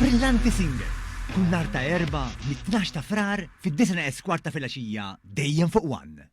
Brillanti Singer, kull nhar ta' Erbgħa mit-tnax ta' Frar fid-disgħa neqes kwart ta' filgħaxija dejjem fuq One.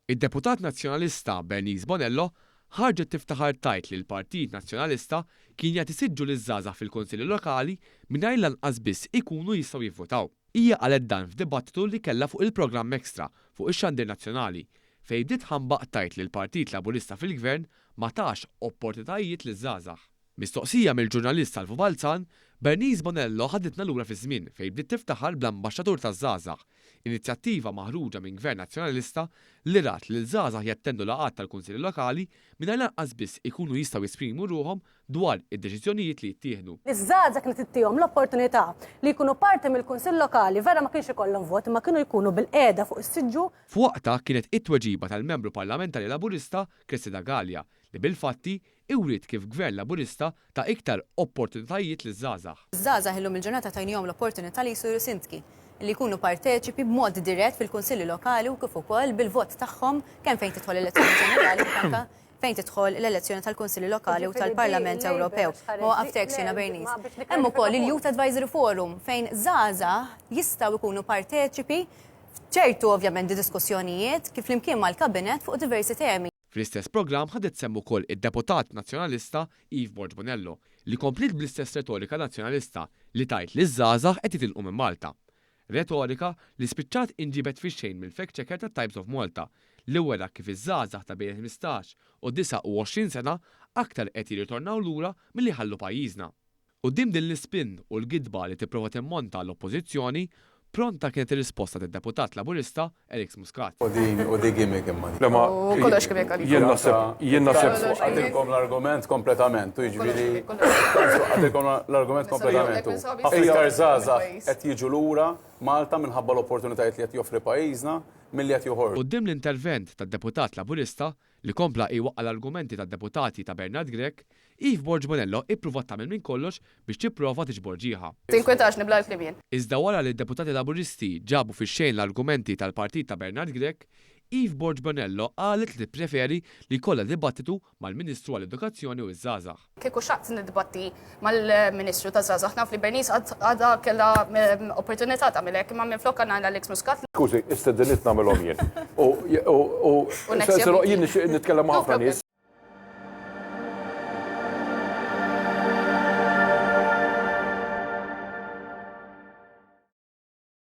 Id-deputat Nazzjonalista Bernice Bonello ħarġet tiftaħar tgħid li l-Partit Nazzjonalista kien jagħti siġġu liż-żgħażagħ fil-Kunsilli Lokali mingħajr lanqas biss ikunu jistgħu jivvutaw. Hija qalet dan f'dibattitu li kellha fuq il-programm Extra fuq ix-xandir nazzjonali fejn bdiet tħambaq tgħid li l-Partit Laburista fil-Gvern ma tax opportunitajiet liż-żgħażagħ. Mistoqsija mill-ġurnalist Salvu Balzan, Bernice Bonello ħaditna lura fiż-żmien fejn bdiet tiftaħar bl-Ambaxxatur taż-Żgħażagħ, inizjattiva maħruġa minn Gvern Nazzjonalista li rat lil żgħażagħ jattendu laqgħat tal-Kunsilli Lokali mingħajr lanqas biss ikunu jistgħu jesprimu ruħhom dwar id-deċiżjonijiet li jittieħdu. Iż-żgħażagħ li tittihom l-opportunità li jkunu parti mill-Kunsill Lokali vera ma kienx ikollhom vot imma kienu jkunu bilqiegħda fuq is-siġġu. F'waqtha kienet it-tweġiba tal-Membru Parlamentari Laburista Cressida Galea li bil-fatti iwriet kif Gvern Laburista ta iktar opportunitajiet liż-żgħażagħ. Iż-żgħażagħ illum il-ġurnata tajnihom l-opportunità li jsiru sindki, li jkunu parteċipi b'mod dirett fil-kunsilli lokali u kif ukoll bil-vot tagħhom kemm fejn tidħol l-elezzjoni ġenerali kif anke fejn tidħol l-elezzjoni tal-Kunsilli Lokali u tal-Parlament Ewropew. Ma waqaftekx jiena Bernice. Hemm ukoll il-Youth Advisory Forum fejn żgħażagħ jistgħu jkunu parteċipi f'ċertu ovvjament diskussjonijiet kif flimkien mal-Kabinett fuq diversi temi. Fl-istess programm ħadet sehem ukoll id-deputat Nazzjonalista Eve Borg Bonello, li kompliet bl-istess retorika Nazzjonalista li tgħid li ż-żgħażagħ qed jitilqu minn Malta. Retorika li spiċċat inġiebet fix-xejn mill-fact checker tat-Times of Malta li wera kif iż-żgħażagħ ta' bejn il-15 u 29 sena aktar qed jirritornaw lura milli jħallu pajjiżna. Quddiem din l-ispin u l-gidba li tipprova timmonta l-Oppożizzjoni, pronta kienet ir-risposta tad-Deputat Laburista Alex Muscat. U din u di gimmick imma din. Le ma U kollox gimmick għalik. Jien naħseb jien naħseb Kollox gimmick. Waqqatilkom l-argument kompletament u jiġifieri waqqatilkom l-argument kompletament u ħafna iktar żgħażagħ qed jiġu lura Malta minħabba l-opportunitajiet li qed joffri pajjiżna milli qed joħorġu. Quddiem l-intervent tad-Deputat Laburista, li kompla iwaqqa' l-argumenti tad-deputati ta' Bernard Grech, Eve Borg Bonello ippruvat tagħmel minn kollox biex tipprova tiġbor ġieħha. Tinkwetax nibla' l-kliem jien. Iżda wara li d-deputati Laburisti ġabu fix-xejn l-argumenti tal-partit ta' Bernard Grech, Eve Borg Bonello qalet li tippreferi li jkollha dibattitu mal-Ministru għall-Edukazzjoni u ż-Żgħażagħ. Kieku xtaqt nidbatti mal-Ministru taż-Żgħażagħ naf li Bernice għadha kellha opportunità tagħmel hekk imma minflok għandna Alex Muscat. Skużi, istediniet nagħmilhom jien. U jien nixtieq nitkellem ma' ħafna nies.